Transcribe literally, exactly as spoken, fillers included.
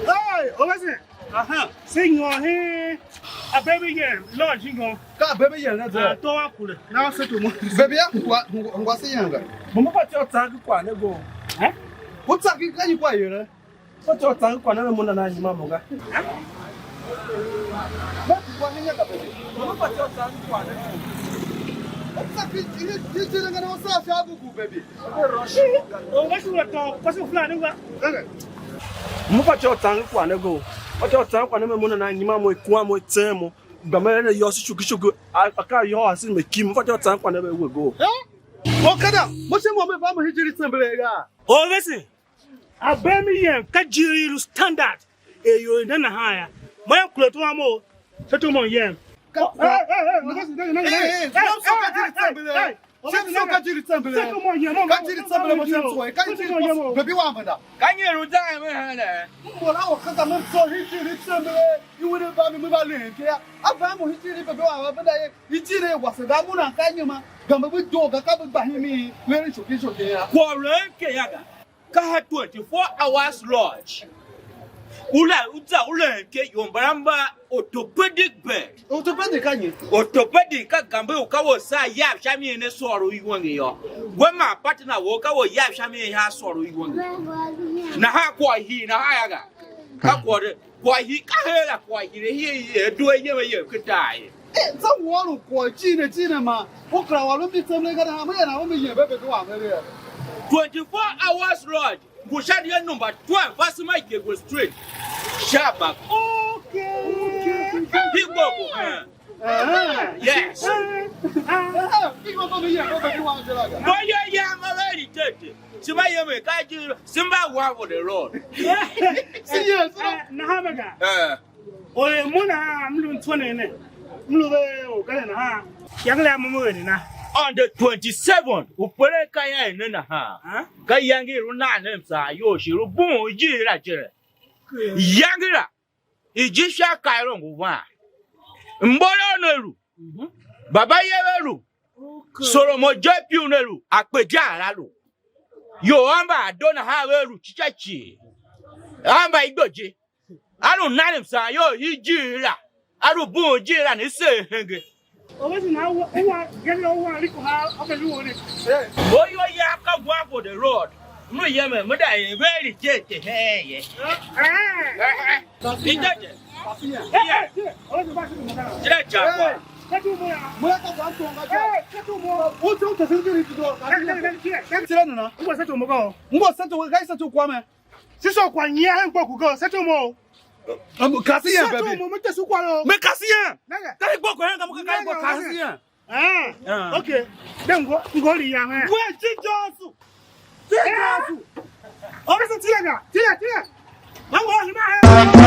Hey, Olese. Aha. Se nyôr hen a baby yen, lodge nyôr. Ka baby yen ne ze. Ah, to wa kule. Na se tu mo. Baby ya ngwa, ngwa, ngwa se yanga. Mo mo pati o tsangi kwa ne go. Eh? U tsangi ka ni kwa yere. Mo to tsangi kwa ne mo na na nyima mo ga. Mo kwa ne nya ka baby. Mo mo pati o tsangi kwa ne. U tsangi ni ni ni ne ngana o sa sha gugu baby. Mo pati o tsangi kwa ne go. Mo to tsangi kwa ne mo na na nyima mo kwa mo tsen mo. Gba me ne yô si shuki shuki a ka yô a si me kim. Mo pati o tsangi kwa ne be we go. Okada, mo se mo me va mo hijiri tsembele ga. Olese. A bee mi yem ka ijiir i lu standard er ior i ne nahan yô. Mo yem kure tuma mo, se tum mo yem. Ka- Eh, eh, eh, Olese, ne, ne, ne, ne. Eh, eh, Eh, Samson ka eh, jiri eh, tsembele. Eh, Samson ka jiri tsembele. Se tum mo yem, mo, Ka jiri mo, tsembele mo mo, Samson. Ka mo, jiri mo yem, mo. Baby wa mo da. Ka nyi lu zan me hen ne? Mo la o ka ka mo so hijiri tsembele. I wene ba mi me ba len ke ya. A ba mo hijiri baby wa ba da ye. Hijiri wase ga mo nan ka nyuma. Ga me bu do ga ka bu gba himi. Len shoki shoki ya. Kwagh u len ke ya ga. Ka ha twenty-four hours lodge. U la u za u len ke ior mbala mba orthopedic bed. Orthopedic ka nyi? Orthopedic ka gambe u ka u sa yav sha mi ne sôr u iwenge yô. We ma partner wo ka u yav sha mi ha sôr u iwenge. Nahan kwagh hii nahan ya ga. Ka kwagh de. Kwagh hii ka her la kwagh hii hii hii due yem yem ken tar ye. Eh, za wôr u kwagh cii ne cii ne ma u kera wôr mi tsemle ga nahan, me yem na me yem be be wa me le. Twenty-four hours lodge, ngu sha dia number twelve, Asema Igegwe Street. Shabak. Okay. Hii gbogbo. Eh. Eh. Yes. Eh. Eh. Hii gbogbo me yem be be wa me le ga. Mo yo ya mo ve ri tete. Simba yem ka ji, Simba wa for the Lord. Si yes. Eh, nahan me ga. Eh. Or a mo na m lu ntsonen ne, m lu ve orgaren nahan, iyange la mo mo eren a? On the twenty-seven, u peren ka iyange ne nahan, ka iyange i lu nan ne msaa iyol shi lu bughun ijiir la je. Iyange la, i ji sha Kairo ngu van. Mbolo ne lu, Baba Yeve lu, Solomon J P ne lu, Akpeja la lu. Yo, amba ado nahan ve lu cica cii. Amba i do je. A lu nan msan iyol i ijiir la, a lu bughun ijiir la ne, i seer henge. Always na u wa gari u wa liko ha aka lu ne. Mo yo ya ka gwa for the road. Mo yeme, mo da en very jet heen ye. Eh. Ita je. Yeah. Always ba si mo da. Jira cha kwa. Katu mo ya. Mo ya ka gwa tonga je. Katu mo. U tu tu singiri tu do. Tira nana. Ngo sa tu mo go. Ngo sa tu ga sa tu kwa me. Sisi u kwagh nyian hen kpoku ga, se tum o. Kasi yen, se tum baby. O, me te su kwagh o. Me kasi yen. Nenge. Ka i kpoku hen ka mo ka i kpoku kasi yen. Ah. Ah. Okay. Then go go ri ya me. We Jesus. Jesus. O, se tire ga. Tire, tire. Ma ngo hima he.